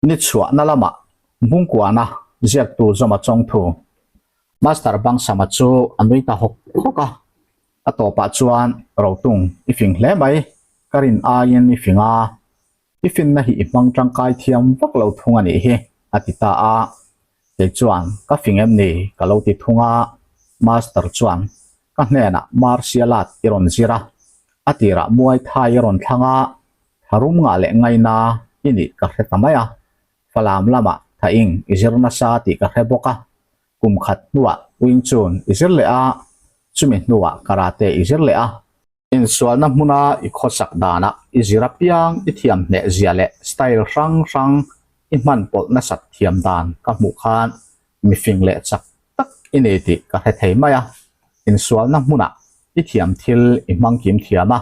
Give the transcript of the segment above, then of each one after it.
Ni chhuahna lamah Bungkuana ziaktu Zawma Chawngthu Master Bangsama chu a nui ta hawk hawk a, a tawpah chuan Rotung i fing hle mai, ka rin aiin i fing a, I finna hi i hmang tangkai thiam vak lo thung a nih hi, a ti ta a. Kei chuan, Ka fing em ni? ka lo ti thung a. Master chuan, Ka hnenah martial art i rawn zir a, a tirah Muay Thai i rawn thlang a, tharum ngah leh ngaina i nih ka hre ta mai a. Falam lamah thaing i zir nasa tih ka hre bawk a. Kum khat hnuah Wing Chun i zir leh a, chumi hnuah Karate i zir leh a. Insualna hmuna i khawsak danah i zir apiang i thiam hneh zia leh style hrang hrang i hman pawlh nasat thiam dan ka hmuh khan mifing leh chak tak i nei tih ka hre thei mai a. Insualna hmunah i thiam thil i hmang kim thiam a,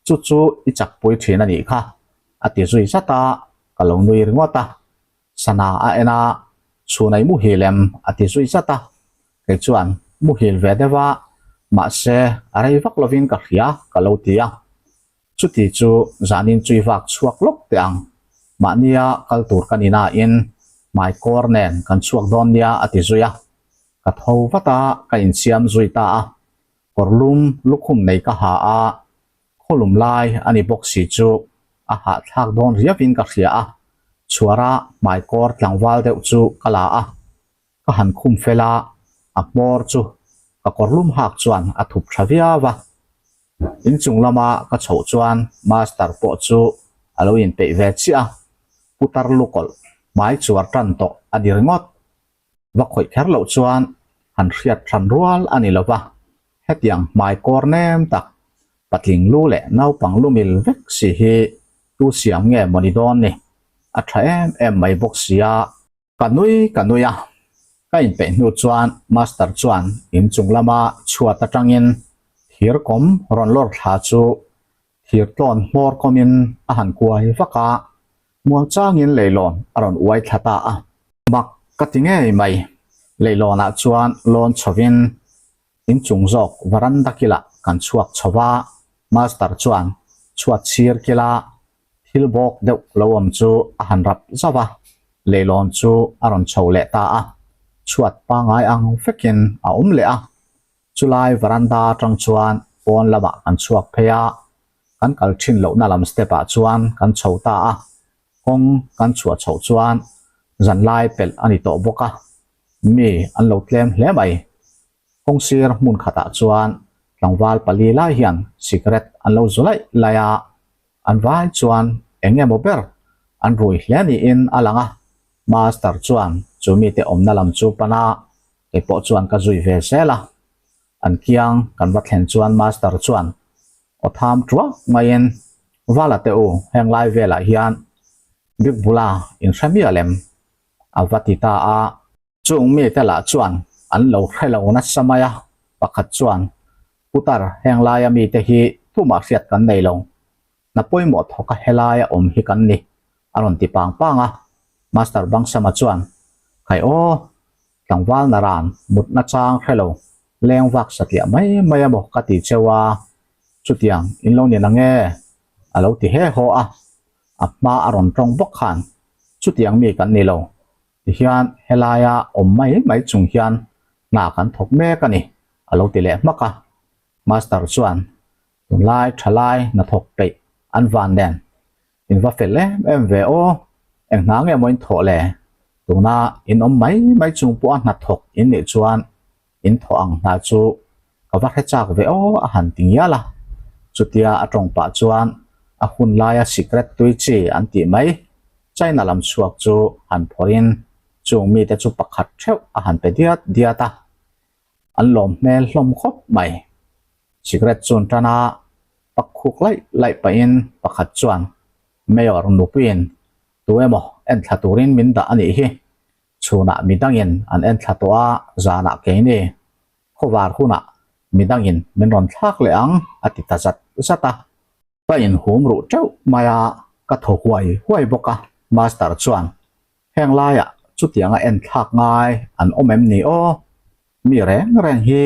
chu chu i chakpui thin a nih kha, a ti zui zat a, ka lo nui ringawt a. Sana a en a, Chhunai muhil em? a ti zui zat a. Kei chuan, Muhil ve deuh a, mahse a rei vak lovin ka hria ka lo ti a. Chuti chu zanin chui vak chhuak lawk teh ang. Mahnia kal tur ka ni nain hmaikawr nen kan chhuak dawn nia a ti zui a. Ka tho vat a, ka insiam zui ta a. Kawrlum lukhum nei ka ha a, Khawlum lai a ni bawk si chu a hahthlak dawn riauin ka hria a, chhuara hmaikawr tlangval deuh chu ka la a, ka han khum fel a, a hmawr chu ka kawrlum hak chuan a thup tha viau a. Inchung lama ka chhoh chuan Master pawh chu a lo inpeih ve chiah a, putar lukawlh hmai chuar tan tawh a ni ringawt. Va khawih kher loh chuan han hriat hran rual a ni lo va, hetiang hmai kawr nem tak, patling lu leh naupang lu mil vek si hi tu siam nge maw ni dawn ni, a tha em em mai bawk sia. Ka nui ka nui a, ka inpeih hnu chuan Master chuan inchung lama chhuat atangin thir kawm rawn lawr thla chu thir tlawn hmawr kawmin a han kuai vak a, Muangchangin leilawn a rawn uai thla ta a. Mak ka ti ngei mai. Leilawnah chuan lawn chhovin inchung zawk varanda kilah kan chhuak chho va, Master chuan chhuat chhir kila thil bawk deuh lo awm chu a han rap zauh a, leilawn chu a rawn chho leh ta a, chhuat pangai ang vekin a awm leh a. Chulai varanda atang chuan pawn lamah kan chhuak phei a, kan kal thin lohna lam step ah chuan kan chho ta a, kawng kan chhuah chhoh chuan zanlai pelh a ni tawh bawk a, mi an lo tlem hle mai. Kawng sir hmun khatah chuan tlangval pali lai hian cigarette an lo zu laih laih a, an vai chuan eng emaw ber an rui hle niin a lang a, Master chuan chu mite awmna lam chu pan a, kei pawh chuan ka zui ve zel a. An kiang kan va thlen chuan Master chuan aw tham tuak maiin, Vala te u, heng lai velah hian Big Bula in hre miah lem a va ti ta a. Chung mite lah chuan an lo hre lo nasa mai a, pakhat chuan, Putar, heng laia mite hi tumah hriat kan nei lo. Hna pawimawh thawka helaia awm hi kan ni, a rawn ti pang pang a. Master Bangsama chuan, Khai aw, tlangval naran mutna chang hre lo, leng vak satliah mai mai a maw ka ti cheu a, chutiang in lo ni na nge? a lo ti he haw a, a hma a rawn tawng bawk khan chutiang mi kan ni lo tihian helaia awm mai mai chung hian hna kan thawk mek a ni a lo ti leh hmak a. Master chuan tunlai thalai hnathawk peih an van nen In va fel em em ve aw, eng hna nge maw in thawh le? Tuna in awm mai mai chung pawh a hna thawk in nih chuan in thawh ang hna chu ka va hre chak ve aw a han ti ngial a. Chutia a tawng pah chuan a hun laia sikret tui chi an tih mai China lam chhuak chu han phawrhin chung mite chu pakhat theuh a han pe diat diat a, an lawm hmel hlawm khawp mai. Sikret chuan tan a Pak khuk laih laih pahin pakhat chuan Mayor nupuiin tu emaw enthla turin min dah a nih hi, chhunah midangin an enthla tawh a, zanah keini khawvar hunah midangin min rawn thlak leh ang a ti ta zat zat a. Ka inhum ruh teuh mai a, ka thaw huai huai bawk a, Master chuan heng laiah chutianga enthlak ngai an awm em ni aw? Mi reng reng hi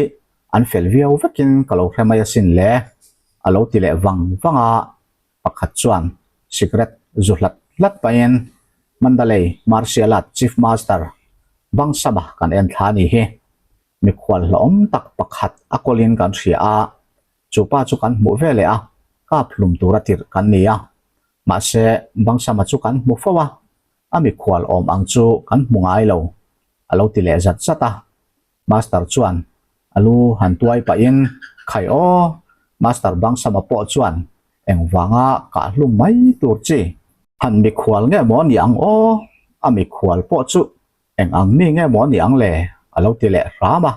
an fel viau vekin ka lo hre mai asin le, a lo ti leh vang vang a. Pakhat chuan cigarette zu hlat hlat pahin Mandalay Martial Art Chief Master Bangsama kan en thla a ni hi. Mikhual hlauhawm tak pakhat a kawlin kan hria a, chu pa chu kan hmuh ve leh a, kap hlum tura tirh kan ni a. Mahse, Bangsama chu kan hmu fo a, a mikhual awm ang chu kan hmu ngai lo, a lo ti leh zat zat a. Master chuan a lu han tuai pahin, Khai aw! Master Bangsama pawh chuan engvanga kah hlum mai tur chi han mikhual nge maw ni ang aw? A mikhual pawh chu eng ang mi nge maw ni ang le? a lo ti leh hram a.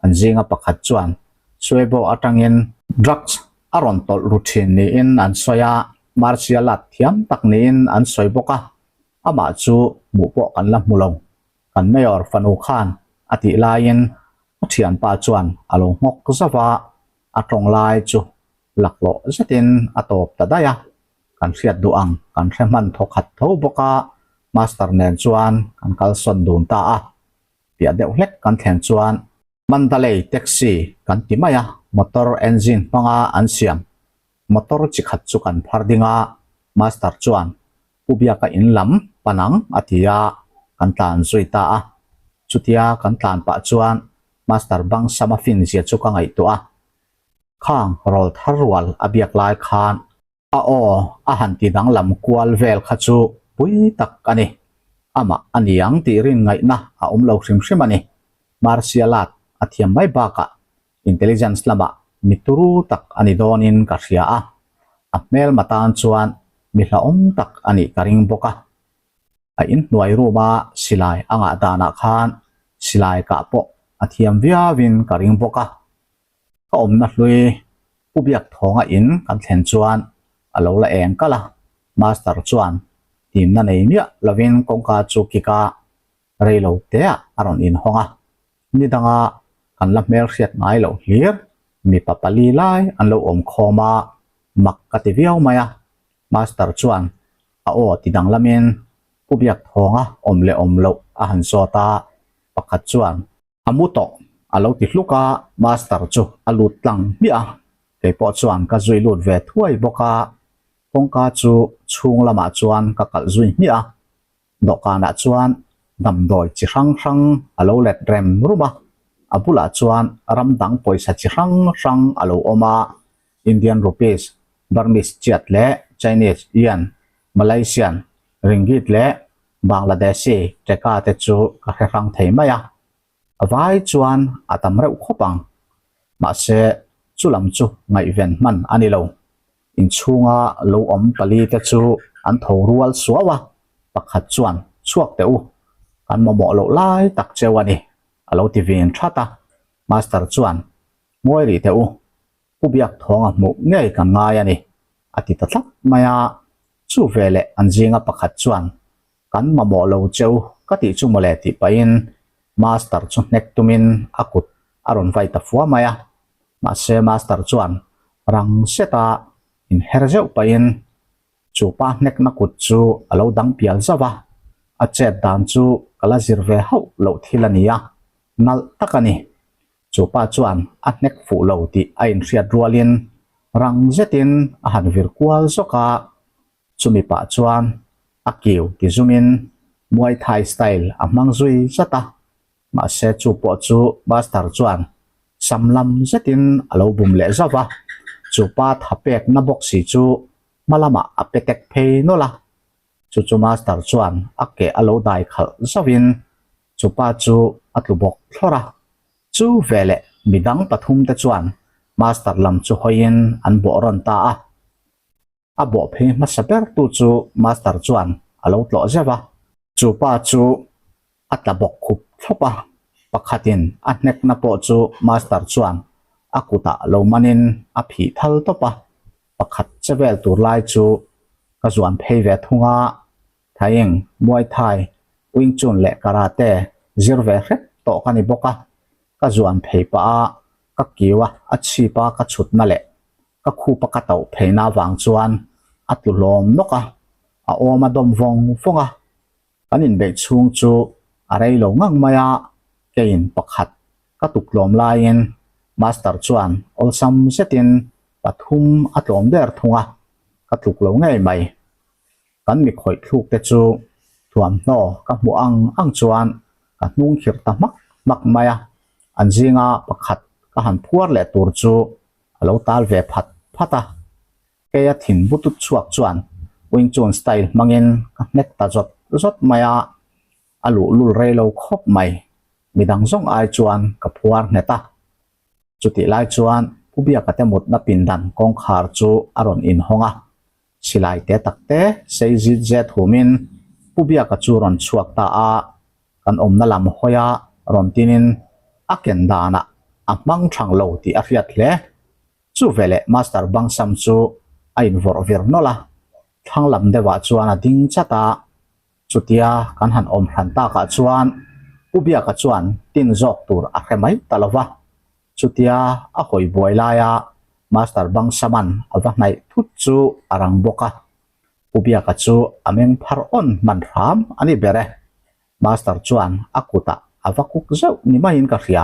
An zinga pakhat chuan Suebo atangin drugs a rawn tawlh ru thin niin an sawi a, martial art thiam tak niin an sawi bawk a, amah chu hmuh pawh kan la hmu lo. Kan mayor fanu khan a tih laiin a thianpa chuan a lo nghawk zauh a, a tawng lai chu laklawh zetin a tawp ta daih a, kan hriat duh ang kan hre hman thawkhat tho bawk a, master nen chuan kan kalsawn dun ta a. Piah deuh hlek kan thlen chuan Mandalay taxi kan ti mai a, motor engine hmanga an siam motor chi khat chu kan phar ding a, master chuan Pu Biaka in lam pan ang a ti a, kan tlan zui ta a. Chutia kan tlan pah chuan master bang sama fin zia chu ka ngaihtuah a, khang rawl thar rual a biak lai khan A aw a han ti danglam kual vel kha chu pui tak a ni. Amah a ni ang tih rin ngaihna a awm lo hrim hrim a ni. Martial art a thiam mai bakah intelligence lamah mi turu tak a ni dawnin ka hria a, a hmelma tan chuan mi hlauhawm tak a nih ka ring bawk a. A inhnuai room a silai a ngah danah khan silai kah pawh a thiam viauin ka ring bawk a. Ka awmna hlui Pu Biak Thawnga in kan thlen chuan a lo la eng kalh a, Master chuan timna nei miah lovin kawngka chu kik a, rei lo teah a rawn inhawng a, ni danga kan la hmelhriat ngai loh hlir mipa pali lai an lo awm khawm a, mak ka ti viau mai a, Master chuan a aw ti danglamin Pu Biak Thawnga awm leh awm loh a han zawt a, pakhat chuan. A mu tawh a lo ti hluk a, Master chu a lut tlang hmiah a, kei pawh chuan ka zui lut ve thuai bawk a, kawngka chu chhung lamah chuan ka kalh zui hmiah a, dawhkanah chuan damdawi chi hrang hrang a lo let rem rum a, a bulah chuan ram dang pawisa chi hrang hrang a lo awm a, Indian rupees, Burmese kyat leh Chinese yuan, Malaysian ringgit leh Bangladeshi Teka te chu ka hre hrang thei mai a, a vai chuan a tam reuh khawp ang. Mahse, chu lam chu ngaihven hman a ni lo. Inchhunga lo awm pali te chu an tho rual suau a, pakhat chuan chhuak teh u, kan mamawh loh lai tak cheu a ni, a lo ti vin that a. Master chuan, Ngawi rih teh u, Pu Biak Thawnga hmuh ngei kan ngai a ni, a ti ta tlat mai a. Chu veleh an zinga pakhat chuan, Kan mamawh lo cheu ka tih chu mawle tih pahin Master chu hnek tumin a kut a rawn vai ta fua mai a. Mahse Master chuan rang seta inher zeuh pahin chu pa hnekna kut chu a lo dang pial zauh a, a chet dan chu ka la zir ve hauh loh thil a ni a, nalh tak a ni. Chu pa chuan a hnek fuh lo tih a inhriat rualin rang zetin a han vir kual zawk a, chumi pah chuan a kiu ti zumin Muay Thai style a hmang zui zat a, mahse chu pawh chu Master chuan sam lam zetin a lo bum leh zauh a, chu pa tha pekna bawk si chu hma lamah a pe tek phei nawlh a, chu chu Master chuan a ke a lo dai khalh zauhin chu pa chu a tlu bawk thlawrh a, chu veleh midang pathum te chuan Master lam chu hawiin an bawh rawn ta a. A bawh phei hmasa ber tu chu Master chuan a lo tlawh zeuh a, chu pa chu a tla bawk khup thlawp a, pakhatin a hnekna pawh chu Master chuan a kutah lo manin a phih thal tawp a, pakhat che vel tur lai chu ka zuan phei ve thung a, Thaing, Muay Thai, Wing Chun leh Karate zir ve hrep tawh ka ni bawk a, ka zuan phei pah a, ka kiu a, a chhip a ka chhutna leh ka khup a ka tauh pheina avang chuan a tlu hlawm nawk a, a awm a dawm vawng vawng a. Kan inbeih chhung chu a rei lo ngang mai a, keiin pakhat. Ka tuk tlawm laiin Master chuan awlsam zetin pathum a tlawm der thung a, ka tluk lo ngei mai. Kan mi khawih thluk te chu thuamhnaw ka hmuh ang ang chuan ka hnung khirh ta hmak hmak mai a, an zinga pakhat ka han phuar leh tur chu a lo tal ve phat phat a. Keia thin butut chhuak chuan Wing Chun style hmangin ka hnek ta zawt zawt mai a, a luhlul rei lo khawp mai. Midang zawng ai chuan ka phuar nghet a. Chutih lai chuan Pu Biaka te mutna pindan kawngkhar chu a rawn inhawng a, silai te tak te sei zit zet humin Pu Biaka chu rawn chhuak ta a, kan awmna lam hawia rawn tinin a ken danah a hmang thang lo tih a hriat hle. Chu veleh Master Bangsam chu a invawrh vir nawlh a, thlang lam deuhah chuan a ding chat a, Chutia kan han awm hran takah chuan Pu Biaka chuan tin zawk tur a hre mai ta lo va. Chutia a hawi buai laia Master Bangsaman a va hnaih thut chu a rang bawk a. Pu Biaka chu a meng phar awn hman hram a ni ber e. Master chuan a kutah a va kuk zeuh ni maiin ka hria.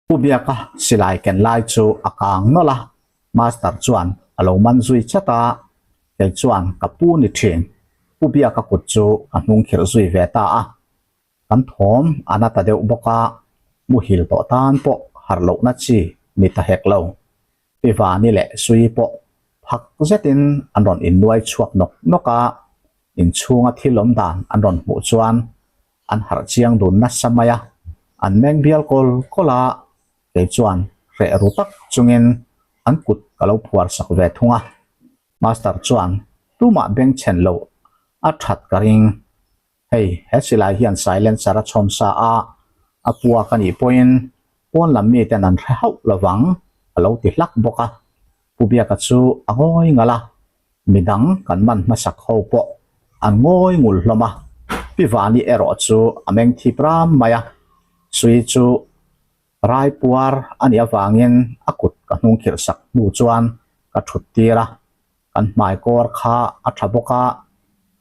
Pu Biaka silai ken lai chu a kang nawlh a, Master chuan a lo man zui chat a, kei chuan ka pu ni thin. Pu Biaka kut chu ka hnung khirh zui ve ta a, kan thawm a na ta deuh bawk a, muhil tawh tan pawh harh lohna chi ni ta hek lo. Pi Vani leh Sui pawh phak zetin an rawn innuai chhuak nawk nawk a, inchhunga thil awm dan an rawn hmuh chuan An harh chiang dun nasa mai a, an meng bial kawl kawl a, kei chuan hreh ru tak chungin an kut ka lo phuar sak ve thung a. Master chuan tumah beng chhen loh a that ka ring. Hei, he silai hian silencer a chhawm sa a, a puak a nih pawhin pawn lam miten an hre hauh lovang a lo ti hlak bawk a. Pu Biaka chu a ngawi ngal a, midang kan man hmasak ho pawh an ngawi ngul hlawm a, Pi Vani erawh chu a meng thip ram mai a, Sui chu rai puar a nih avangin a kut ka hnung khirh sak hnu chuan ka thut tir a, kan hmai kawr kha a tha bawk a,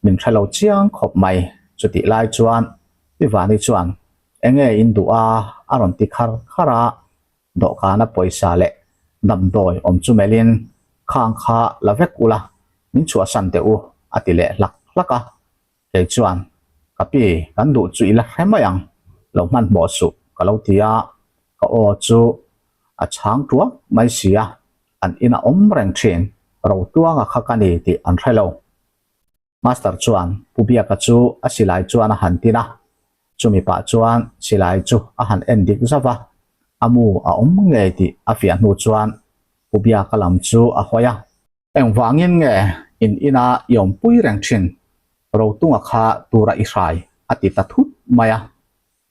min hre lo chiang khawp mai, chutih lai chuan Pi Vani chuan enge in duh a a rawn ti khar khar a. Dawhkana pawisa leh damdawi awm chu melhin khang kha la vek ula, min chhuahsan teh u a ti leh hlak hlak a. Kei chuan, Ka pi, kan duh chu i la hre mai ang, lo hmanhmawh suh ka lo ti a, ka aw chu a chhang tuak mai si a, an ina awm reng thin, Rotuanga kha ka ni tih an hre lo. Master chuan Pu Biaka chu a silai chuan a han tin a, chumi pah chuan silai chu a han en dik zauh a, a mu a awm ngei tih a fiah hnu chuan Pu Biaka lam chu a hawi a. Engvangin nge in ina i awmpui reng thin? Rotunga kha tura i hrai a ti ta thut mai a.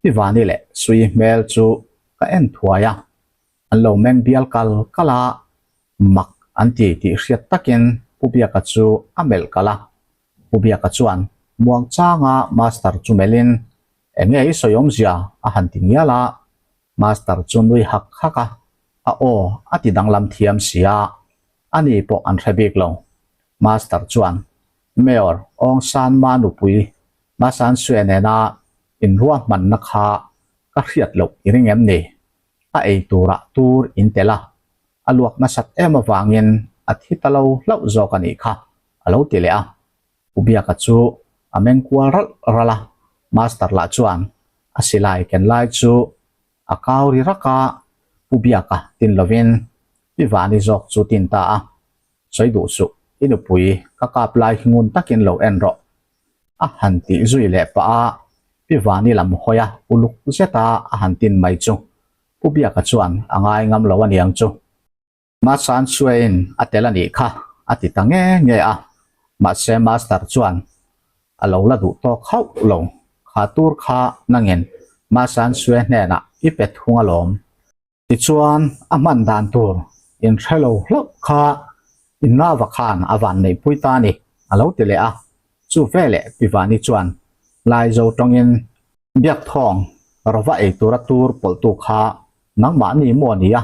Pi Vani leh Sui hmel chu ka en thuai a, An lo meng bial kal kal a, mak an ti tih hriat takin Pu Biaka chu a melh kal a. Pu Biaka chuan muangchanga Master chu melhin, Enge i sawi awmzia? a han ti ngial a. Master chu nui hak hak a, a aw a ti danglam thiam si a, ani pawh an hre bik lo. Master chuan, Mayor Aung San Ma nupui Ma San Sue nena inruahmanna kha ka hriat loh i ring em ni? a ei turah tur in tel a, a luak nasat em avangin a thi ta lo hlauh zawk a nih kha, a lo ti leh a. Pu Biaka chu a meng kual ralh ralh a, Master lah chuan a silai ken lai chu a kau ri rak a, Pu Biaka tin lovin Pi Vani zawk chu tin ta a, Sawi duh suh, i nupui ka kap lai hi ngun takin lo en rawh. A han tih zui leh pah a, Pi Vani lam hawi a uluk zet a a han tin mai chu Pu Biaka chuan a ngai ngam lo aniang chu. Masan Suein a tel a nih kha a ti ta nge nge a, mahse Master chuan a lo la duh tawk hauh lo, kha tur kha nangin Masan Sue hnenah i pe thung alawm. Tichuan, a hman dan tur inhre lo hlauh kha Innava khan a van neihpui ta a ni, a lo ti leh a. Chu veleh Pi Vani chuan Laizo tawngin, Biakthawng, rawva ei tura tur pawlhtu kha nangmahni maw ni a?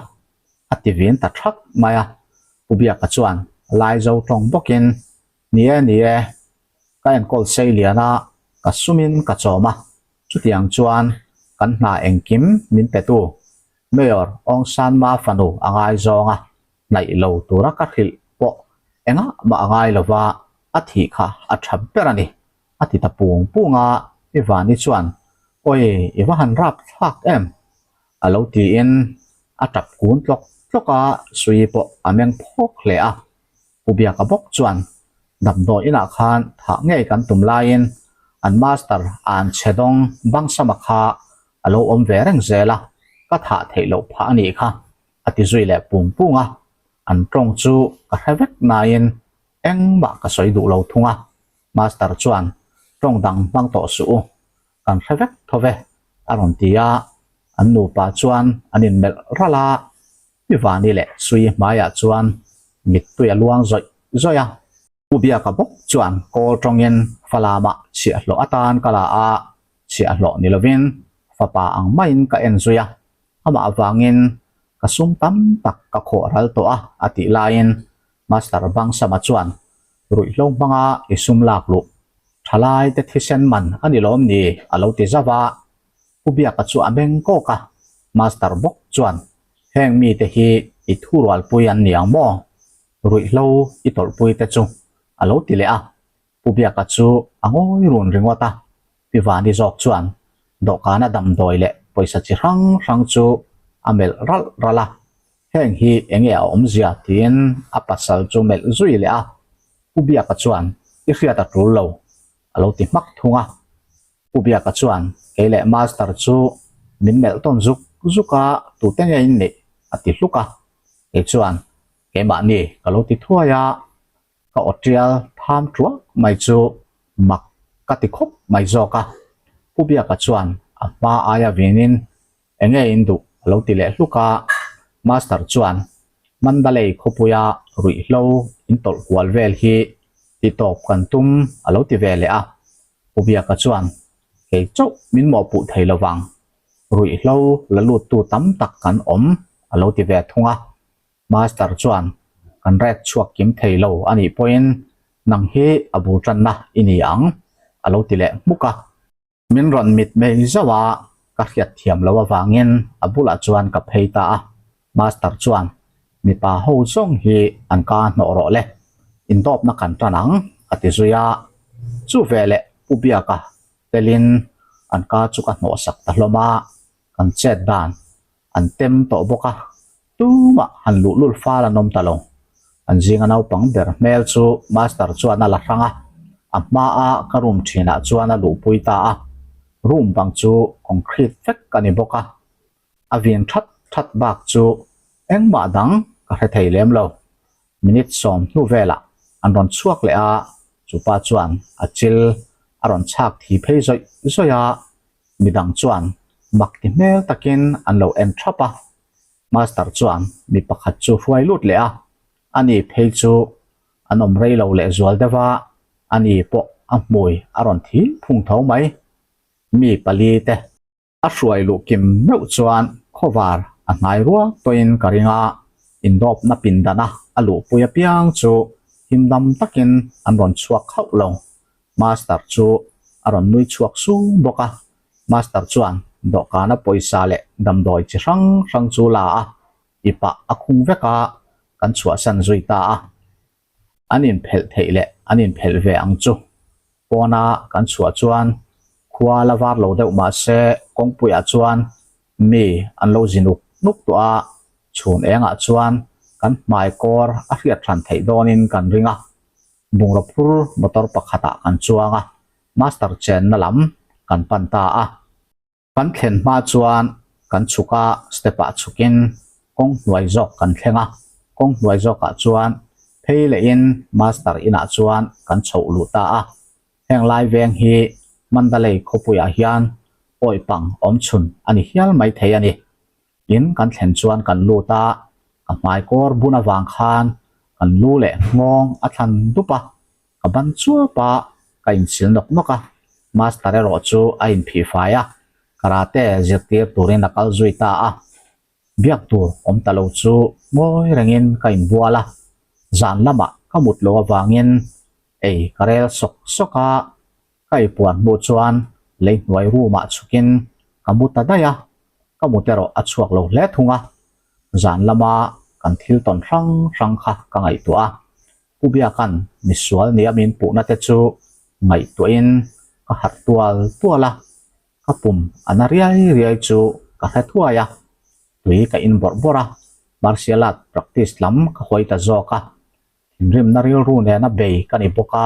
a ti vin ta thak mai a. Pu Biaka chuan Laizo tawng bawkin, Ni e, ni e, ka enkawl sei lian a, ka sumin ka chawm a, chutiang chuan kan hna engkim min petu. Mayor Aung San Ma fanu a ngaizawng a, hnaih lo tura ka hrilh pawh engah mah a ngai lova a thih kha a tha ber a ni, a ti ta pung pung a, Pi Vani chuan, Awi, i va han rap thlak em? a lo tiin a tap kun tlawk tlawk a, Sui pawh a meng phawk hle a. Pu Biaka bawk chuan, Damdawi inah khan thah ngei kan tum laiin an master an chhe dawng Bangsama kha a lo awm ve reng zel a, ka thah theih loh phah a nih kha, a ti zui leh pung pung a. An tawng chu ka hre vek nain engmah ka sawi duh lo thung a. Master chuan, Tawng dang hmang tawh suh u, kan hre vek tho ve, a rawn ti a. An nupa chuan an inmelh ralh a. Pi Vani leh Sui hmaiah chuan mittui a luang zawih zawih a. Pu Biaka bawk chuan kawl tawngin Falamah chhiahhlawh atan ka la a, chhiahhlawh ni lovin fapa ang maiin ka en zui a, amah avangin ka sum tam tak ka khawh ral tawh a, a tih laiin Master Bangsama chuan ruihhlo hmanga i sum lak luh thalai te thisen man a ni lawm ni? a lo ti zauh a. Pu Biaka chu a meng kawk a, Master bawk chuan heng mite hi i thurualpui an ni ang maw? Ruihhlo i tawlhpui te chu a lo ti leh a, Pu Biaka chu a ngawi run ringawt a, Pi Vani zawk chuan dawhkana damdawi leh pawisa chi hrang hrang chu a melh ralh ralh a, heng hi enge a awmzia tiin a pasal chu melh zui leh a, Pu Biaka chuan i hriat a tul lo a lo ti hmak thung a. Pu Biaka chuan kei leh Master chu min melh tawn zuk zuk a, tute nge in nih? a ti hluk a. Kei chuan keimahni ka lo ti thuai a, ka aw tial tham tuak mai chu mak ka ti khawp mai zawk a. Pu Biaka chuan a hma aia vinin Eng nge in duh? a lo ti leh hluk a. Master chuan Mandalay khawpuia ruihhlo in tawlh kual vel hi ti tawp kan tum a lo ti ve leh a. Pu Biaka chuan, Kei chauh min mawhpuh thei lo vang. Ruihhlo la luttu tam tak kan awm a lo ti ve thung a. Master chuan, Kan rek chhuak kim thei lo a nih pawhin nang hi a bul tanna i ni ang a lo ti leh hmuk a. Min rawn mit mai zauh a, ka hriat thiam loh avangin a bulah chuan ka phei ta a. Master chuan, Mipa ho zawng hi an ka hnawh rawh le, indawpna kan tan ang, a ti zui a. Chu veleh Pu Biaka telin an ka chu ka hnawhsak ta hlawm a, kan chet dan an tem tawh bawk a, tumah han luhlul fal an awm ta lo. An zinga naupang ber hmel chu Master chuan a la hrang a, a hmaa ka room thinah chuan a luhpui ta a, room bang chu concrete vek a ni bawk a, a vin that that bak chu engmah dang ka hre thei lem lo. Minute sawm hnu velah an rawn chhuak leh a, chupa chuan a chil a rawn chhak thi phei zawih zawih a, Midang chuan mak ti hmel takin an lo en thap a, Master chuan mi pakhat chu hruai lut leh a, ani phei chu an awm rei lo leh zual deuh a, ani pawh a hmui a rawn thi phung tho mai. Mi pali te a hruai luh kim meuh chuan khawvar a hnai ruak tawhin ka ring a, indawpna pindana a luhpui apiang chu himdam takin an rawn chhuak hauh lo. Master chu a rawn nui chhuak sung bawk a, Master chuan dawhkana pawisa leh damdawi chi hrang hrang chu la a, i pah a khung vek a, kan chhuahsan zui ta a. An inphelh theih leh an inphelh ve ang chu. Pawna kan chhuah chuan khua la var lo deuh mah se kawngpuiah chuan mi an lo zi nuk nuk tawh a, chhun engah chuan kan hmai kawr a hriat hran theih dawnin kan ring a. Bungraw phur motor pakhatah kan chuang a, Master chenna lam kan pan ta a. Kan thlen hma chuan kan chhuk a, step ah chhukin kawng hnuai zawk kan thleng a, kawng hnuai zawkah chuan phei lehin Master inah chuan kan chhoh luh ta a. Heng lai veng hi Mandalay khawpuiah hian awi pang awm chhun a ni hial mai thei a ni. In kan thlen chuan kan lut a, ka hmai kawr bun avang khan kan lu leh nghawng a thlan dup a, ka ban chuap a, ka inchhil nawk nawk a, Master erawh chu a inphih fai a, karate zirtir turin a kal zui ta a, biak tur awm ta lo chu ngawi rengin ka inbual a, zan lamah ka mut loh avangin ei ka rel sawk sawk a, ka eipuan hnu chuan lei hnuai room ah chhukin ka mu ta daih a. Ka mut erawh a chhuak lo hle thung a, zan lama kan thil tawn hrang hrang kha ka ngaihtuah a. Pu Biaka'n misual nia min puhna te chu ngaihtuahin ka harh tual tual a, ka pum a na riai riai chu ka hre thuai a, tui ka in bawrh bawrh a, martial art practice lam ka hawi ta zawk a, thinrimna rilru nena bei ka ni bawk a,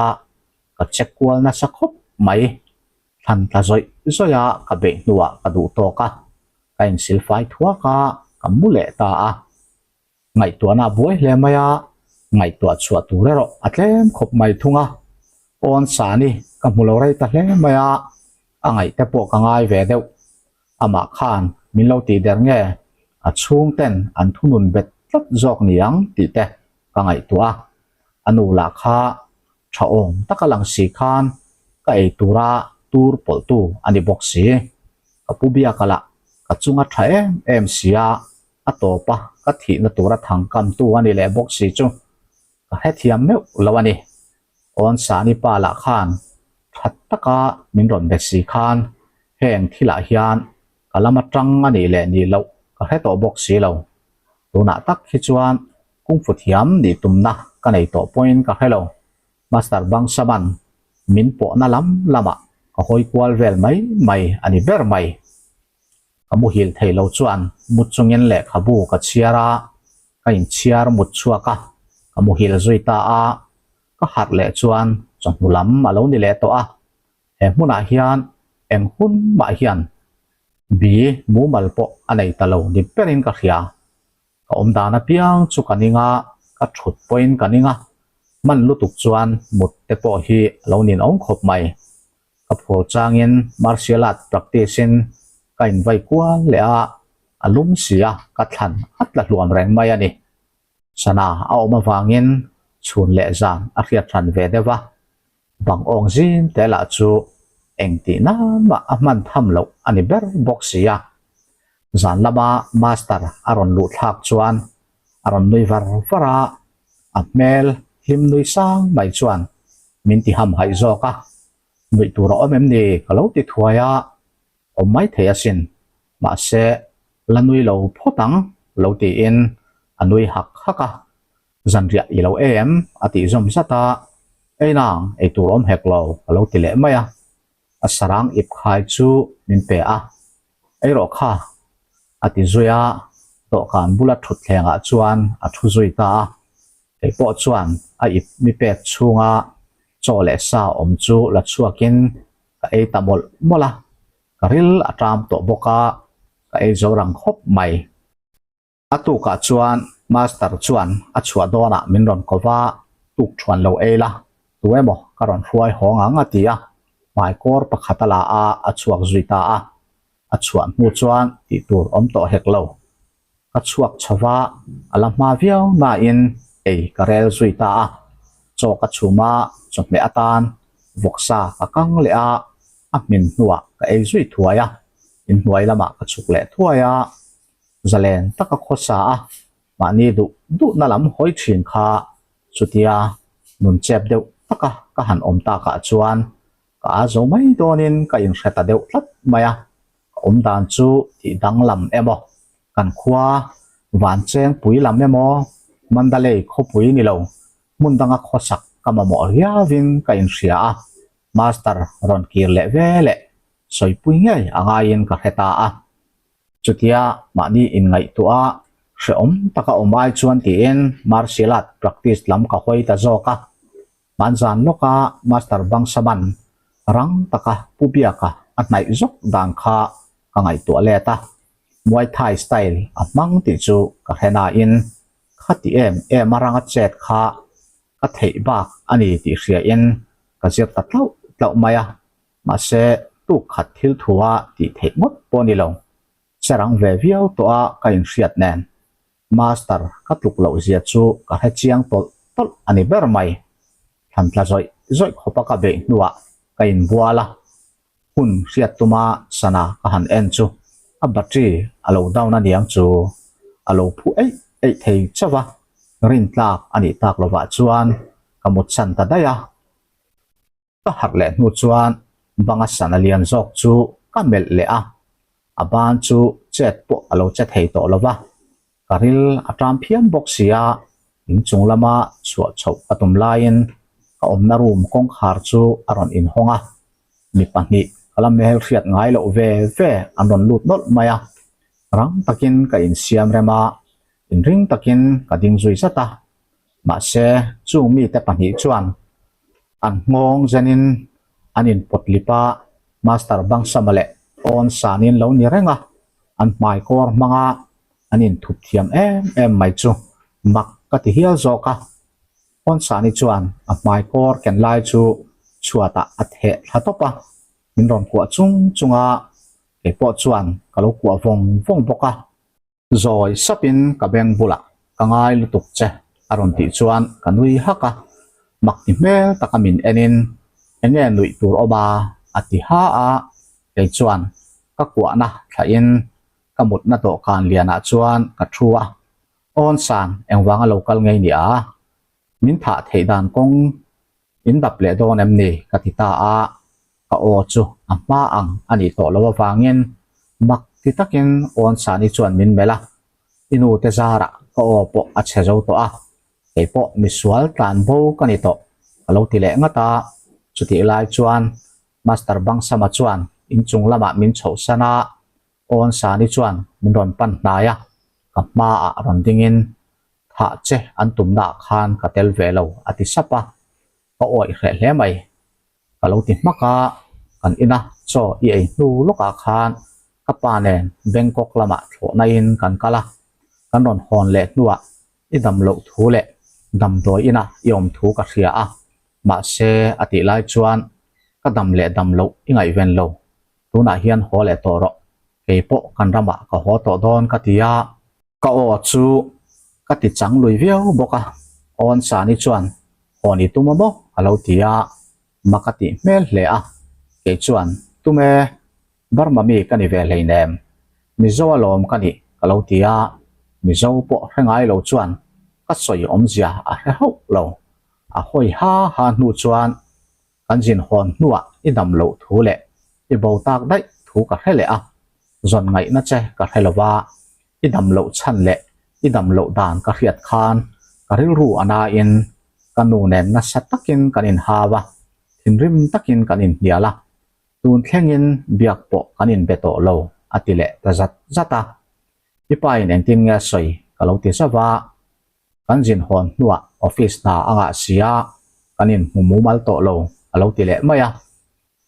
ka check kual nasa khawp mai. Thlan tla zawih zawih a ka beih hnuah ka duh tawk a, ka insilfai thuak a, ka mu leh ta a. Ngaihtuahna a buai hle mai a, ngaihtuah chhuah tur erawh a tlem khawp mai thung a. Awn sani ka hmu lo rei ta hle mai a, a ngaih te pawh ka ngai ve deuh. Amah khan min lo tih der nge a chhungten an thunun bet tlat zawk ni ang tih te ka ngaihtuah a. A nu lah kha tha awm taka lang si khan ka ei tura tur pawlhtu a ni bawk si. Ka pu biaka lah ka chunga tha em em si a, a tawp a, ka thihna tura thangkamtu a ni leh bawk si chu ka hrethiam meuh lo a ni. Awn Sani pa lah khan tha taka min rawn be si khan heng thilah hian ka lam atang a nih leh nih loh ka hre tawh bawk si lo. Tunah tak hi chuan kungfu thiam nih tumna ka nei tawh pawhin ka hre lo. Master Bangsaman min pawhna lam lamah ka hawi kual vel mai mai a ni ber mai. Ka muhil thei lo chuan mut chungin lehkhabu ka chhiar a, ka inchhiar mut chhuak a, ka muhil zui ta a, ka harh leh chuan chawhnu lam a lo ni leh tawh a, he hmunah hian eng hun mah hian bi mumal pawh a nei ta lo ni berin ka hria. Ka awm dan apiang chu ka ning a, ka thut pawhin ka ning a, hman lutuk chuan mut te pawh hi a lo ninawm khawp mai. Ka phur changin martial art practice in ka invai kual leh a, a lum si a, ka thlan a tla hluam reng mai a ni. Sana a awm avangin chhun leh zan a hriat hran ve deuh a, bang awng zim te lah chu engtih nan mah a hman tham loh a ni ber bawk si a. Zan lama master a rawn luh thlak chuan a rawn nui var var a, a hmel hlim nui sang mai chuan min ti hamhaih zawk a, nuih tur a awm em ni ka lo ti thuai a, awm mai thei asin, mahse la nui lo phawt ang lo tiin a nui hak hak a, zanriah i lo ei em a tih zawm zat a, ei nang ei tur awm hek lo ka lo ti leh mai a, a sarang ip khai chu min pe a, ei rawh kha a ti zui a, dawhkan bula thutthlengah chuan a thu zui ta a, kei pawh chuan a ip mi pek chhunga chaw leh sa awm chu la chhuakin ka ei ta mawlh mawlh a, ka ril a ṭam tawh bawk a, ka ei zo rang khawp mai. A tukah chuan Master chuan a chhuah dawnah min rawn ko va, tuk thuan lo ei la, tu emaw ka rawn hruai hawng ang a ti a, hmaikawr pakhat a la a, a chhuak zui ta a. A chhuah hnu chuan tih tur awm tawh hek lo. Ka chhuak chho va, a la hma viau nain ei ka rel zui ta a. Chaw ka chhum a, chawhmeh atan vawksa ka kang leh a, a hmin hnuah ka ei zui thuai a, inhnuai lamah ka chhuk leh thuai a. Zalen taka khawsa a, mahni duh duhna lam hawi thin kha chutia nun chep deuh taka ka han awm takah chuan ka a zo mai dawnin ka inhre ta deuh tlat mai a, ka awm dan chu tih danglam emaw, kan khua Vanchengpui lam emaw, Mandalay khawpui ni lo hmun danga khawsak ka mamawh riauin ka inhria a, Master rawn kir leh ve leh sawipui ngei a ngaiin ka hre ta a. Chutia mahni inngaihtuah a hrehawm taka awm ai chuan tiin martial art practice lam ka hawi ta zawk a. Hmanzan lawka Master Bangsaman rang taka Pu Biaka a hnaih zawk dan kha ka ngaihtuah let a, Muay Thai style a hmang tih chu ka hre nain khati em em a ranga chet kha ka theih bak a ni tih hriain ka zir ta tlauh tlauh mai a. Mahse, tuk khat thil thua tih theih ngawt pawh ni lo. Che rang ve viau tawh a ka inhriat nen. Master ka tluk loh zia chu ka hre chiang tawlh tawlh a ni ber mai. Thlan tla zawih zawih khawpa ka beih hnuah ka inbual a, hun hriat tuma sana ka han en chu a battery a lo down a niang chu a lo phu eih eih thei chauh a, rintlak a nih tak lovah chuan ka mutsan ta daih a. Ka harh leh hnu chuan banga sana lian zawk chu ka melh leh a. A ban chu chet pawh a lo che thei tawh lo va, ka ril a ṭam phian bawk si a, inchung lama chhuah chhoh ka tum laiin ka awmna room kawngkhar chu a rawn inhawng a, mi pahnih ka la hmel hriat ngai loh ve ve an rawn lut nawlh mai a, rang takin ka insiam rem a, inring takin ka ding zui zat a, mahse chung mite pahnih chuan an nghawng zenin an inpawt lip a, Master Bangsama leh Awn Sanin lo ni reng a, an hmai kawr hmanga an inthup thiam em em mai chu mak ka ti hial zawk a. Awn Sani chuan a hmai kawr ken lai chu chhuatah a theh thla tawp a, min rawn kuah chung chung a, kei pawh chuan ka lo kuah vawng vawng bawk a. Zawi sapin ka beng bulah ka ngai lutuk che a rawn tih chuan ka nui hak a, mak ti hmel taka min enin enge nuih tur awm a a ti ha a, kei chuan ka kuahna thlahin ka mutna dawhkan lianah chuan ka thu a, awn san engvanga lo kal ngei ni a, min thah theih dan kawng in dap leh dawn em ni ka ti ta a, ka aw chu a hma ang a nih tawh loh avangin mak ti takin awn sani chuan min melh a, i nu te zarah ka aw pawh a chhe zo tawh a, kei pawh misual tlan bo ka ni tawh ka lo ti leh ngat a, chutih lai chuan Master Bangsama chuan inchung lamah min chhohsan a, awn sani chuan min rawn pan hnai a, ka hmaah rawn dingin thah che an tumnaah khan ka tel ve lo a ti sap a, ka awih hreh hle mai. Ka lo ti hmak a, kan ina chaw i ei hnu lawkah khan ka pa nen Bangkok lamah thlawhnain kan kal a, kan rawn hawn leh hnuah i dam loh thu leh damdawi ina i awm thu ka hria a, mahse a tih lai chuan ka dam leh dam loh i ngaihven lo, tunah hian haw leh tawh rawh, kei pawh kan ramah ka haw tawh dawn ka ti a. Ka aw chu ka ti chang lui viau bawk a, Awn Sani chuan haw ni tum a maw a lo ti a, mak a tih hmel hle a, kei chuan tum e, Burma mi ka ni ve hleinem, Mizo alawm ka nih ka lo ti a, Mizo pawh hre ngai lo chuan ka sawi awmzia a hre hauh lo, a hawi ha ha hnu chuan Kan zin hawn hnuah i dam loh thu leh i bo tak daih thu ka hre leh a, zawn ngaihna che ka hre lo va, i dam loh chhan leh i dam loh dan ka hriat khan ka rilru a nain ka nu nen nasa takin kan inhau a, thinrim takin kan inhnial a, tun thlengin biak pawh kan inbe tawh lo a ti leh ta zat zat a. I pa in engtin nge a sawi ka lo ti zauh a, Kan zin hawn hnuah office hna a ngah si a, kan inhmu mumal tawh lo a lo ti leh mai a.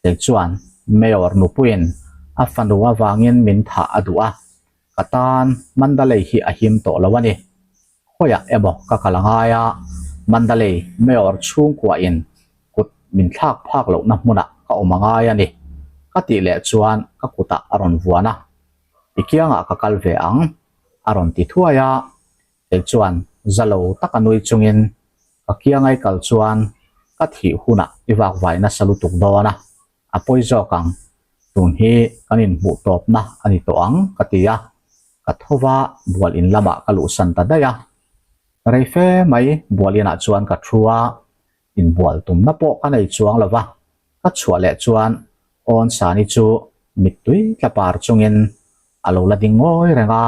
Kei chuan Mayor nupuiin a fanu avangin min thah a duh a, ka tan Mandalay hi a him tawh lo a ni. Khawiah emaw ka kal a ngai a, Mandalay Mayor chhungkuahin kut min thlak phak lohna hmunah ka awm a ngai a ni ka tih leh chuan ka kutah a rawn vuan a, I kiangah ka kal ve ang a rawn ti thuai a. Kei chuan za lo taka nui chungin ka kiangai kal chuan ka thih hunah i vakvai nasa lutuk dawn a, a pawi zawk ang, tun hi kan inhmuh tawpna a ni tawh ang ka ti a, ka tho va bual in lamah ka luhsan ta daih a. Rei fe mai bual inah chuan ka thu a, inbual tumna pawh ka nei chuang lo va, ka chhuah leh chuan Awn Sani chu mittui tla par chungin a lo la ding ngawi reng a,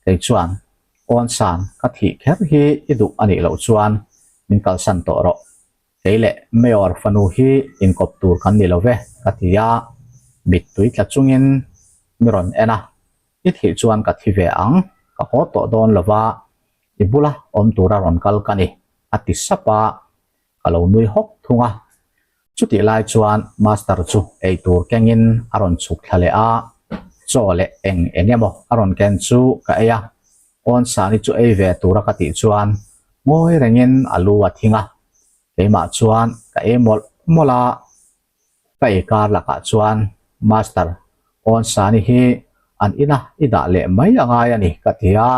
kei chuan Awn San ka thih kher hi i duh a nih loh chuan min kalsan tawh rawh, kei leh Mayor fanu hi inkawp tur kan ni lo ve ka ti a, mittui tla chungin mi rawn en a, i thih chuan ka thi ve ang, ka haw tawh dawn lo va, i bula awm tura rawn kal ka ni a ti sap a, ka lo nui hawk thung a. Chutih lai chuan Master chu eitur kengin a rawn chhuk thla leh a, chaw leh eng eng emaw a rawn ken chu ka ei a, Awn Sani chu ei ve tura ka tih chuan ngawi rengin a lu a thing a, keimah chuan ka ei mawlh mawlh a, ka ei kar lakah chuan Master Awn Sani hi an ina i dah leh mai a ngai a ni ka ti a,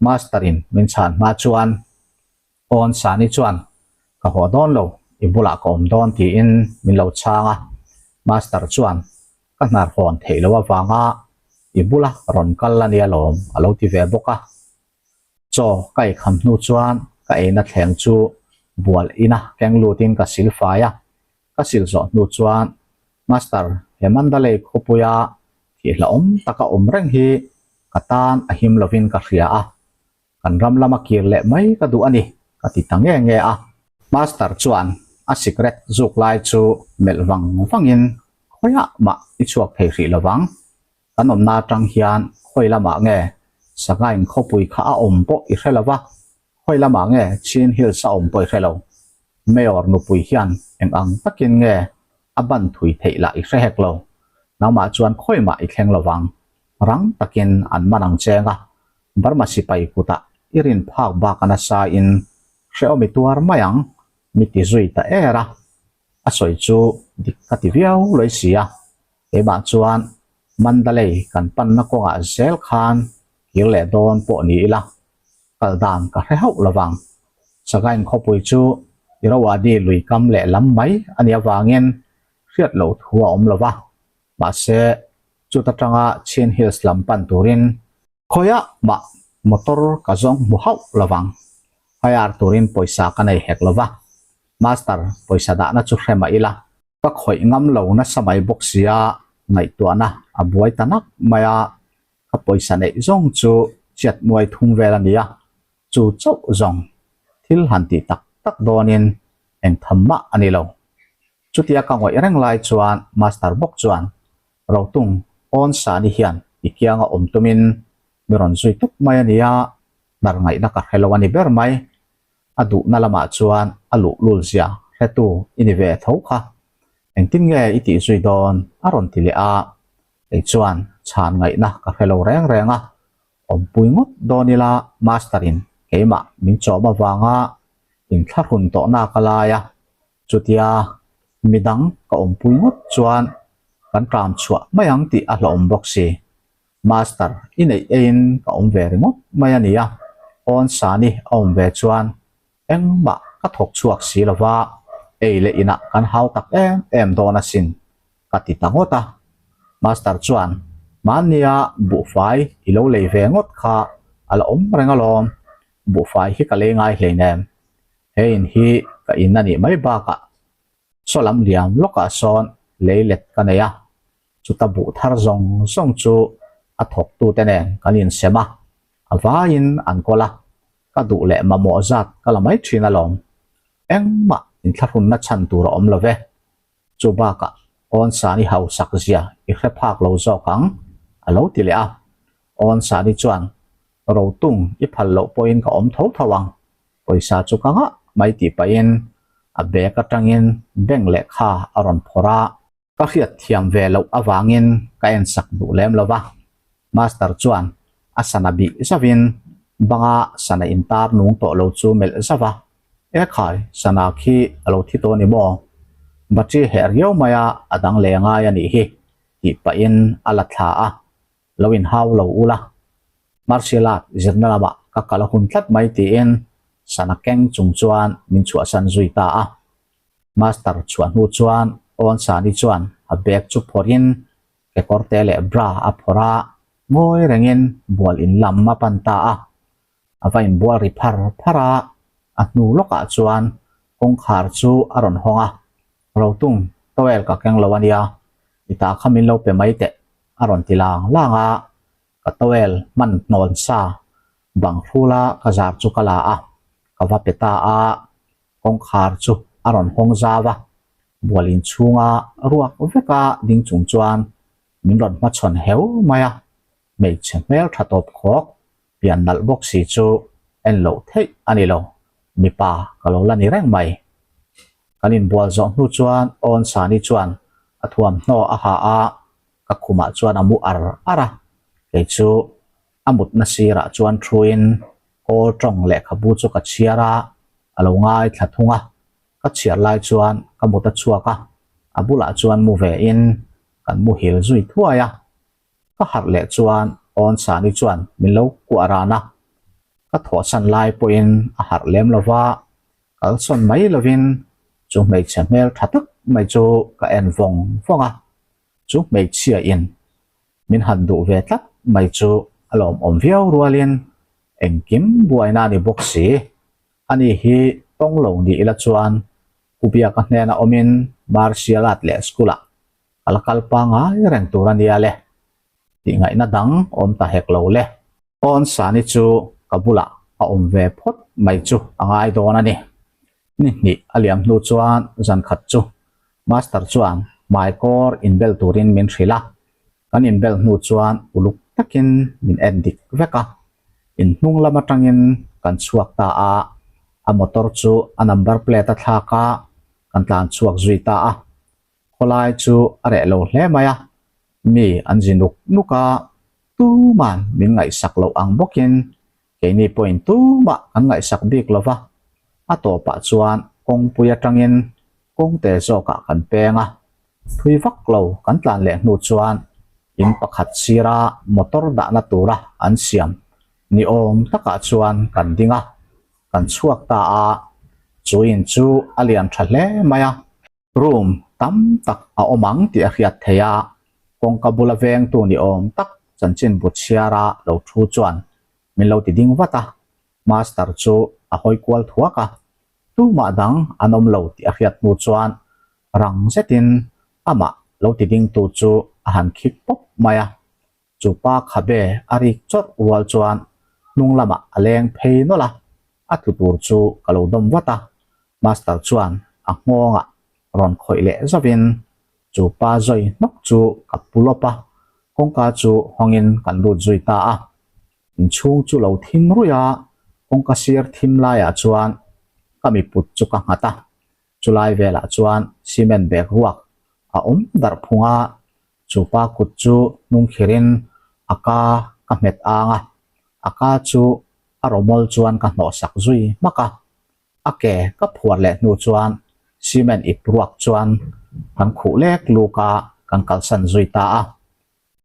Master in min chhan hma chuan Awn Sani chuan ka haw dawn lo, i bulah ka awm dawn tiin min lo chhang a, Master chuan ka hnar hawn theih loh avanga i bula rawn kal a nia lawm a lo ti ve bawk a. Chaw ka ei kham hnu chuan ka eina thleng chu bual ina keng lutin ka sil fai a, ka sil zawh hnu chuan Master he Mandalay khawpuia. Thihhlauhawm taka awm reng hi ka tan a him lovin ka hria a, kan ram lama kir leh mai ka duh a ni, ka ti ta nge nge a. Master chuan a sikret zuk lai chu melh vang vangin khawiah mah i chhuak thei hrih lovang, kan awmna atang hian khawi lamah nge Sagaing khawpui kha a awm pawh i hre lova, khawi lamah nge Chin Hills a awm pawh i hre lo. Mayor nupui hian eng ang takin nge a ban thui theih lah i hre hek lo. Nangmah chuan khawi mah i thleng lovang. Rang takin an man ang cheng a, Burma sipai kutah i rin phak bak a nasa in hrehawm i tuar mai ang, mi ti zui ta er a. A sawi chu dik ka ti viau lawih si a, keimah chuan Mandalay kan panna kawngah zel khan kir leh dawn pawh ni ila, kal dan ka hre hauh lovang. Sagaing khawpui chu Irrawaddy lui kam leh lam mai a nih avangin hriat loh thu a awm lova, mahse chuta tanga Chin Hills lam pan turin khawiah mah motor ka zawng hmu hauh lovang. Hire turin pawisa ka nei hek lova, Master pawisa dahna chu hre mah ila, Ka khawih ngam lo nasa mai bawk sia, ngaihtuahna a buai ta nak mai a, ka pawisa neih zawng chu chiat nuai thum vel a nia, chu chauh zawng thil han tih tak tak dawnin eng tham mah a ni lo. Chutia ka ngawih reng lai chuan Master bawk chuan Rotung awn sani hian i kianga awm tumin mi rawn zui tup mai a nia, hnar ngaihna ka hre lo a ni ber mai. A duhna lamah chuan a luhlul zia hretu i ni ve tho kha. Engtin nge i tih zui dawn? a rawn ti leh a. Kei chuan chhan ngaihna ka hre lo reng reng a. Awmpui ngawt dawn ila Master in keimah min chawm avanga inthlahrun tawhna ka lai a. Chutia midang ka awmpui ngawt chuan kan tram chhuah mai ang tih a hlauhawm bawk si. Master, i neih eiin ka awm ve ringawt mai a nia, awn sani a awm ve chuan engmah ka thawk chhuak si lova, ei leh inah kan hau tak em em dawn asin, ka ti ta ngawt a. Master chuan, Mahnia buhfai i lo lei ve ngawt kha a la awm reng alawm, buhfai hi ka lei ngai hleinem, he in hi ka in a nih mai bakah saw lam liam lawkah sawn lei let ka nei a, Chuta buh thar zawng zawng chu a thawktute nen kan insem a, a vaiin an kawl a, ka duh leh mamawh zat ka la mai thin alawm. Engmah inthlahrunna chhan tur a awm lo ve. Chu bakah Awn Sani hausak zia i hre phak lo zawk ang, a lo ti leh a. Awn Sani chuan, Rotung i phal loh pawhin ka awm tho tho ang, pawisa chu ka ngah mai tih pahin a bag atangin bank lehkha a rawn phawrh a. Ka hriat thiam ve loh avangin ka en sak duh lem lo va, Master chuan a sana bih zauhin banga sana intar nung tawh lo chu melh zauh a, E khai, sana khi a lo thi tawh ni maw? Battery heh riau mai a, a dang leh ngai a nih hi, tih pahin a la thla a, lo inhau lo ula. Martial art zirna lamah ka kal a hun tlat mai tiin sana keng chung chuan min chhuahsan zui ta a. Master chhuah hnu chuan Awn Sani chuan a bag chu phawrhin kekawrte leh bra a phawrh a, ngawi rengin bual in lam a pan ta a. A va inbual ri phar phar a, a hnu lawkah chuan kawngkhar chu a rawn hawng a, Rotung, towel ka keng lo a nia, i ta kha min lo pe mai teh, a rawn ti lang lang a. Ka towel hman hnawn sa bang hrula ka zar chu ka la a, ka va pe ta a. Kawngkhar chu a rawn hawng zau a, bual inchhunga ruak veka ding chung chuan min rawn hmachhawn heu mai a, hmeichhe hmel tha tawp khawk pian nalh bawk si chu en loh theih a ni lo, mipa ka lo la ni reng mai. Kan inbual zawh hnu chuan Awn Sani chuan a thuamhnaw a ha a, ka khumah chuan a mu ar ar a, kei chu A mutna sirah chuan thuin kawl tawng lehkhabu chu ka chhiar a, a lo ngaithla thung a. Ka chhiar lai chuan ka mut a chhuak a, a bulah chuan mu vein kan muhil zui thuai a. Ka harh leh chuan Awn Sani chuan min lo kuah ran a, ka thawhsan lai pawhin a harh lem lo va, kalsawn mai lovin chu hmeichhe hmel tha tak mai chu ka en vawng vawng a, chu hmeichhia in Min han duh ve tlat mai chu a lawmawm viau rualin engkim buaina a ni bawk si. Ani hi tawng lo ni ila chuan Pu Biaka hnena awmin Martial Art leh School-ah ka la kal pangai reng tur a nia le. Tih ngaihna dang awm ta hek lo le. Awn Sani chu ka bulah a awm ve phawt mai chu a ngai dawn a ni. Ni hnih a liam hnu chuan zan khat chu Master chuan hmaikawr inbel turin min hrilh a, kan inbel hnu chuan uluk takin min en dik vek a. In hnung lam atangin kan chhuak ta a, a motor chu a number plate a thlak a, kan tlan chhuak zui ta a. Khawlai chu a reh lo hle mai a, mi an zi nuk nuk a, tuman min ngaihsak loh ang bawkin keini pawhin tumah kan ngaihsak bik lo va, a tawpah chuan kawngpui atangin kawngte zawkah kan peng a, thui vak lo kan tlan leh hnu chuan in pakhat sira motor dahna tura an siam ni awm takah chuan kan ding a, kan chhuak ta a, chu in chu a lian tha hle mai a. Room tam tak a awm ang tih a hriat theih a, kawngka bula vengtu ni awm tak chanchin bu chhiara lo thu chuan min lo ti ding vat a, Master chu a hawi kual thuak a, tumah dang an awm lo tih a hriat hnu chuan rang zetin amah lo ti dingtu chu a han khik pawp mai a. Chu pa khabe a rik chawrh rual chuan hnung lamah a leng phei nawlh a, a tlu tur chu ka lo dawm vat a. Master chuan a nghawngah rawn khawih leh zauhin chu pa zawi hnawk chu ka pu lawp a, kawngka chu hawngin kan lut zui ta a. Inchhung chu lo thim ruih a, kawngka sir thim laiah chuan ka miput chu ka nghat a, chulai velah chuan cement bag ruak a awm darh phung a, Chu pa kut chu hnung khirin a ka ka hmet ang a, a ka chu a rawmawl chuan ka hnawh sak zui hmak a. A ke ka phuar leh hnu chuan cement ip ruak chuan kan khuh lek luk a, kan kalsan zui ta a.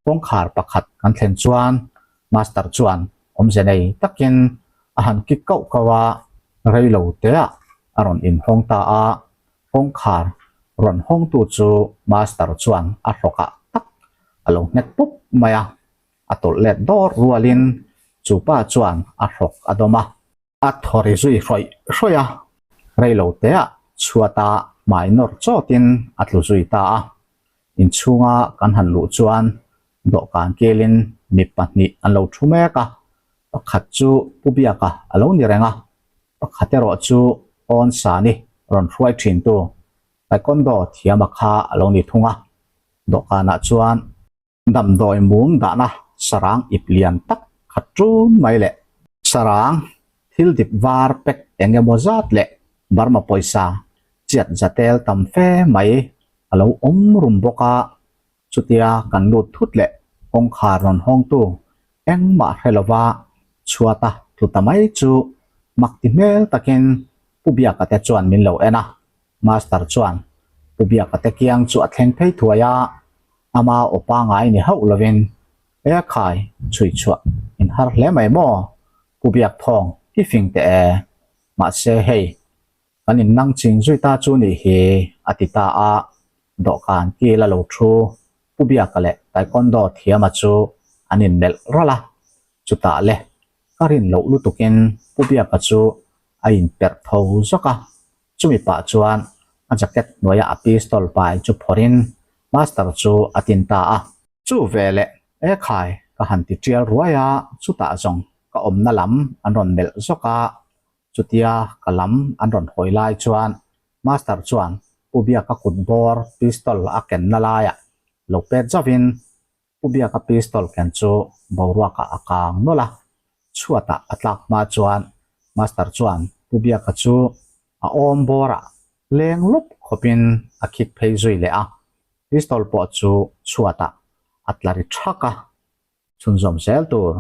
Kawngkhar pakhat kan thlen chuan Master chuan awmze nei takin a han kik kauh kauh a, rei lo teah a rawn inhawng ta a. Kawngkhar rawn hawngtu chu Master chuan a hlawkah tak a lo hnek pawp mai a, a tawlh let dawr rualin chu pa chuan a hlawk a dawm a. A thaw ri zui hrawih hrawih a, reilo teah chhuata hmai nawr chawtin a tlu zui ta a. Inchhunga kan han luh chuan dawhkan kilin mi pahnih an lo thu mek a, pakhat chu Pu Biaka a lo ni reng a, Pakhat erawh chu awn sani rawn hruai thintu Taekwondo thiama kha a lo ni thung a, dawhkanah chuan damdawi mum dahna sarang ip lian tak khat ṭun mai leh sarang thil dip var pack eng emaw zat leh Burma pawisa chiat zatel tam fe mai a lo awm rum bawk a. Chutia kan lut thut leh kawngkhar rawn hawngtu engmah hre lova chhuata tlu ta mai chu mak ti hmel takin Pu Biaka te chuan min lo en a. Master chuan Pu Biaka te kiang chu a thleng phei thuai a, ama aw pangai ni hauh lovin, E khai, chhui chhuah in har hle mai maw? Pu Biak thawng i fing teh e. Mahse hei, Kan in nang ching zui ta chu nih hi, a ti ta a. Dawhkan kil a lo thu, Pu Biaka leh Taekwondo thiama chu an in melh ralh a. Chutah le, ka rin loh lutukin Pu Biaka chu a in perh tho zawk a. Chumi pah chuan a jacket hnuaia a pistol pai chu phawrhin Master chu a tin ta a. Chu ve leh, e khai, ka han ti tial ruai a, chutah zawng ka awmna lam an rawn melh zawk a. Chutia ka lam an rawn hawi lai chuan Master chuan Pu Biaka kut bawr pistol a kenna laiah lo pet zauhin Pu Biaka pistol ken chu boruakah a kang nawlh a, chhuatah a tlak hma chuan Master chuan Pu Biaka chu a awm bawrah leng lawp khawpin a khik phei zui leh a, pistol pawh chu chhuatah a tla ri thak a, chhunzawm zel tur.